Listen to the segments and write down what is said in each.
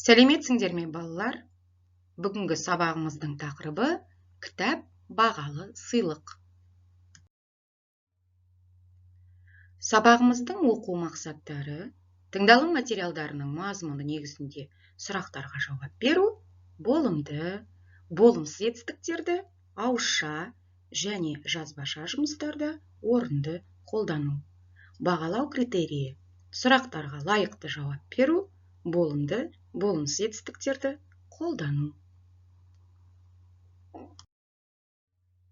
Сәлеметсіңдер ме, балалар? Бүгінгі сабағымыздың тақырыбы кітап бағалы сыйлық. Сабағымыздың оқу мақсаттары: тыңдалым материалдарының мазмұны негізінде сұрақтарға жауап беру, болымды, болымсыз етістіктерді ауызша және жазбаша жұмыстарда орынды қолдану. Бағалау критерийі: сұрақтарға лайықты жауап беру, болымды, болымсыз етістіктерді қолдану.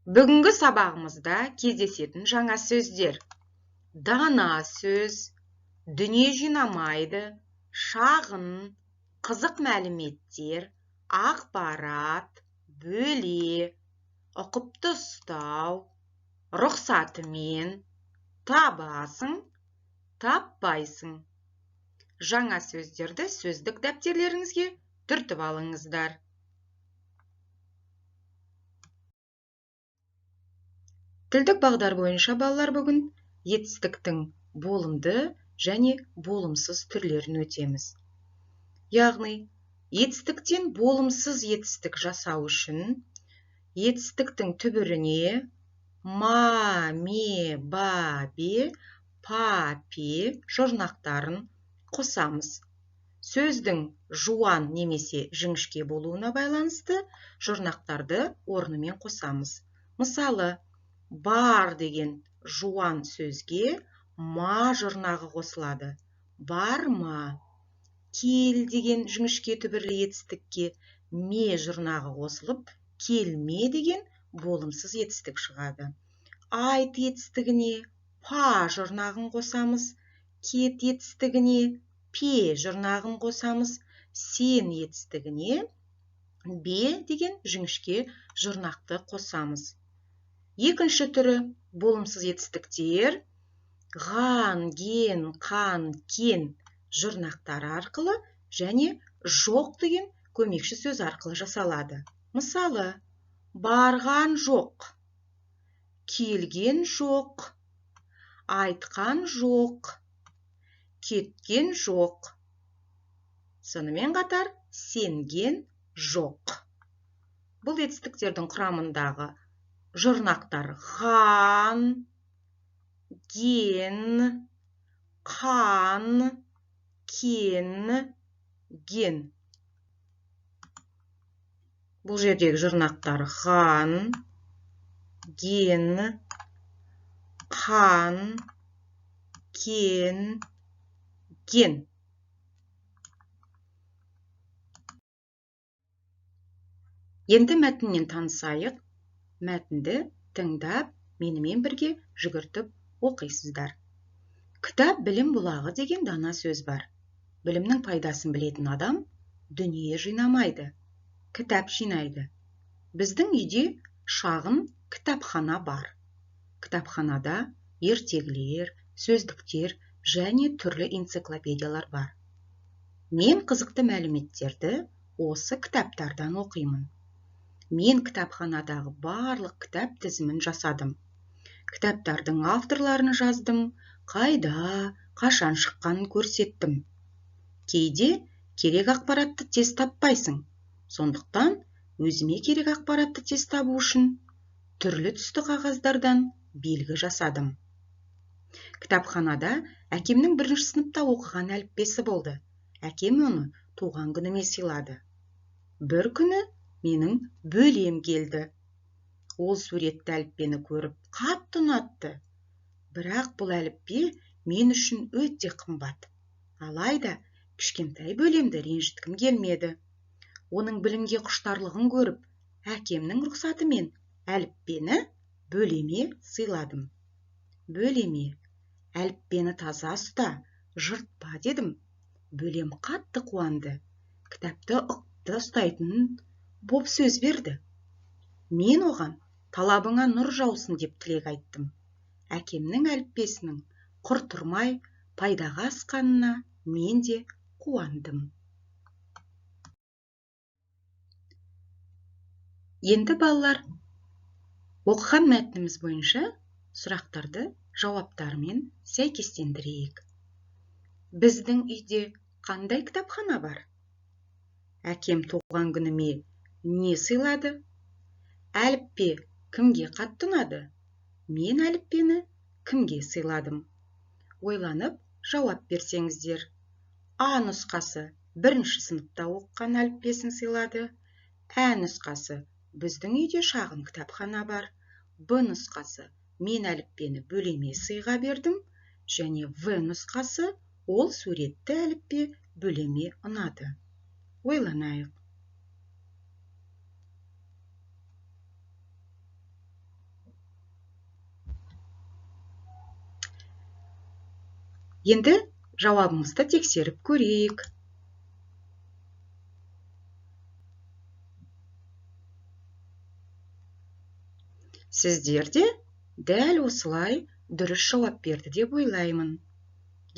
Бүгінгі сабағымызда кездесетін жаңа сөздер: дана сөз, дүние жинамайды, шағын, қызық мәліметтер, ақпарат, бөле, ұқыпты ұстау, рұқсатымен, табасың, таппайсың. Жаңа сөздерді сөздік дәптерлеріңізге түртіп алыңыздар. Тілдік бағдар бойынша балалар бүгін етістіктің болымды және болымсыз түрлерін өтеміз. Яғни, етістіктен болымсыз етістік жасау үшін етістіктің түбіріне ма, ме, ба, бе, па, пе жұрнақтарын қосамыз. Сөздің жуан немесе жіңішке болуына байланысты жұрнақтарды орнымен қосамыз. Мысалы, бар деген жуан сөзге ма жұрнағы қосылады. Барма. Кел деген жіңішке түбірлі етістікке ме жұрнағы қосылып, келме деген болымсыз етістік шығады. Айт етістігіне па жұрнағын қосамыз. Кет етістігіне пе жұрнағын қосамыз. Сен етістігіне бе деген жіңішке жұрнақты қосамыз. Екінші түрі болымсыз етістіктер ған, ген, қан, кен жұрнақтары арқылы және жоқ деген көмекші сөз арқылы жасалады. Мысалы, барған жоқ, келген жоқ, айтқан жоқ, кеткен жоқ. Сонымен қатар сенген жоқ. Бұл етістіктердің құрамындағы жұрнақтар ған, ген, қан, кен, ген. Бұл жердегі жұрнақтар ған, ген, қан, кен, ген. Енді мәтіннен танысайық. Мәтінді тыңдап, менімен бірге жүгіртіп оқисыздар. Кітап білім бұлағы деген дана сөз бар. Білімнің пайдасын білетін адам дүние жинамайды, кітап жинайды. Біздің үйде шағын кітапхана бар. Кітапханада ертегілер, сөздіктер және түрлі энциклопедиялар бар. Мен қызықты мәліметтерді осы кітаптардан оқимын. Мен кітапханадағы барлық кітап тізімін жасадым. Кітаптардың авторларын жаздым, қайда, қашан шыққанын көрсеттім. Кейде керек ақпаратты тез таппайсың. Сондықтан өзіме керек ақпаратты тез табу үшін түрлі түсті қағаздардан белгі жасадым. Кітапханада әкемнің бірінші сыныпта оқыған әліппесі болды. Әкем оны туған күніме сыйлады. Бір күні менің бөлем келді. Ол суретті әліппені көріп қатты ұнатты. Бірақ бұл әліппе мен үшін өте қымбат. Алайда кішкентай бөлемді ренжіткім келмеді. Оның білімге құштарлығын көріп, әкемнің рұқсатымен әліппені бөлеме сыйладым. Бөлеме, әліппені таза ұста, жыртпа дедім. Бөлем қатты қуанды. Кітапты ұқыпты ұстайтын боп сөз берді. Мен оған талабыңа нұр жаусын деп тілек айттым. Әкемнің әліппесінің құр тұрмай пайдаға асқанына мен де қуандым. Енді балалар, оқыған мәтініміз бойынша сұрақтарды жауаптарымен сәйкестендірейік. Біздің үйде қандай кітапхана бар? Әкем туған күніме не сыйлады? Әліппе кімге қатты ұнады? Мен әліппені кімге сыйладым? Ойланып жауап берсеңіздер. А нұсқасы бірінші сыныпта оқыған әліппесін сыйлады. Ә нұсқасы біздің үйде шағын кітапхана бар. Б нұсқасы мен әліппені бөлеме сыйға бердім. Және В нұсқасы ол суретті әліппе бөлеме ұнады. Ойланайық. Енді жауабымызды тексеріп көрейік. Сіздер де дәл осылай дұрыс жауап берді деп ойлаймын.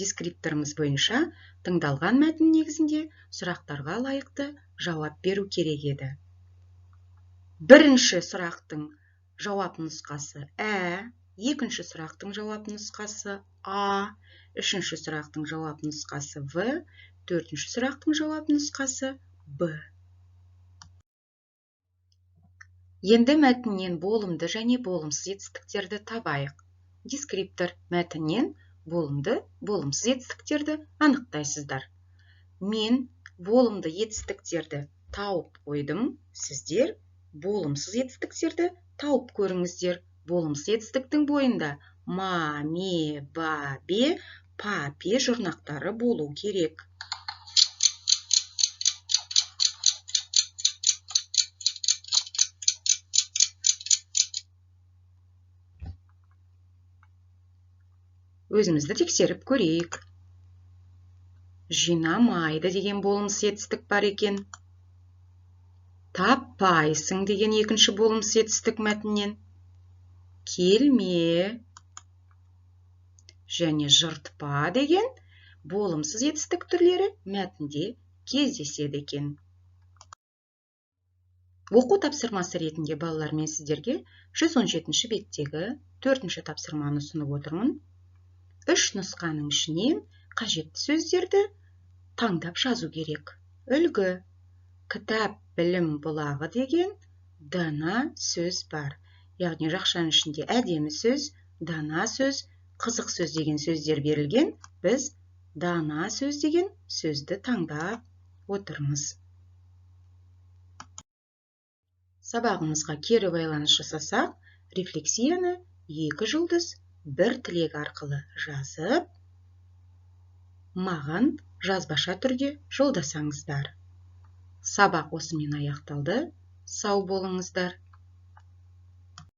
Дескрипторымыз бойынша тыңдалған мәтін негізінде сұрақтарға лайықты жауап беру керек еді. Бірінші сұрақтың жауап нұсқасы Ә, екінші сұрақтың жауап нұсқасы А, үшінші сұрақтың жауап нұсқасы В, төртінші сұрақтың жауап нұсқасы Б. Енді мәтіннен болымды және болымсыз етістіктерді табайық. Дескриптор мәтіннен болымды, болымсыз етістіктерді анықтайсыздар. Мен болымды етістіктерді тауып қойдым, сіздер болымсыз етістіктерді тауып көріңіздер. Болымсыз етістіктің бойында ма, ме, ба, бе, па, пе жұрнақтары болу керек. Өзімізді тексеріп көрейік. Жинамайды деген болымсыз етістік бар екен. Таппайсың деген екінші болымсыз етістік мәтіннен. Келме және жыртпа деген болымсыз етістік түрлері мәтінде кездеседі екен. Оқу тапсырмасы ретінде балалар, мен сіздерге 117-ші беттегі 4-ші тапсырманы ұсынып отырмын. 3 нұсқаның ішінен қажетті сөздерді таңдап жазу керек. Үлгі: кітап білім бұлағы деген дана сөз бар. Яғни жақшаның ішінде әдемі сөз, дана сөз, қызық сөз деген сөздер берілген. Біз дана сөз деген сөзді таңдап отырмыз. Сабағымызға кері байланыс жасасақ, рефлексияны 2 жұлдыз 1 тілек арқылы жазып, маған жазбаша түрде жолдасаңыздар. Сабақ осымен аяқталды. Сау болыңыздар.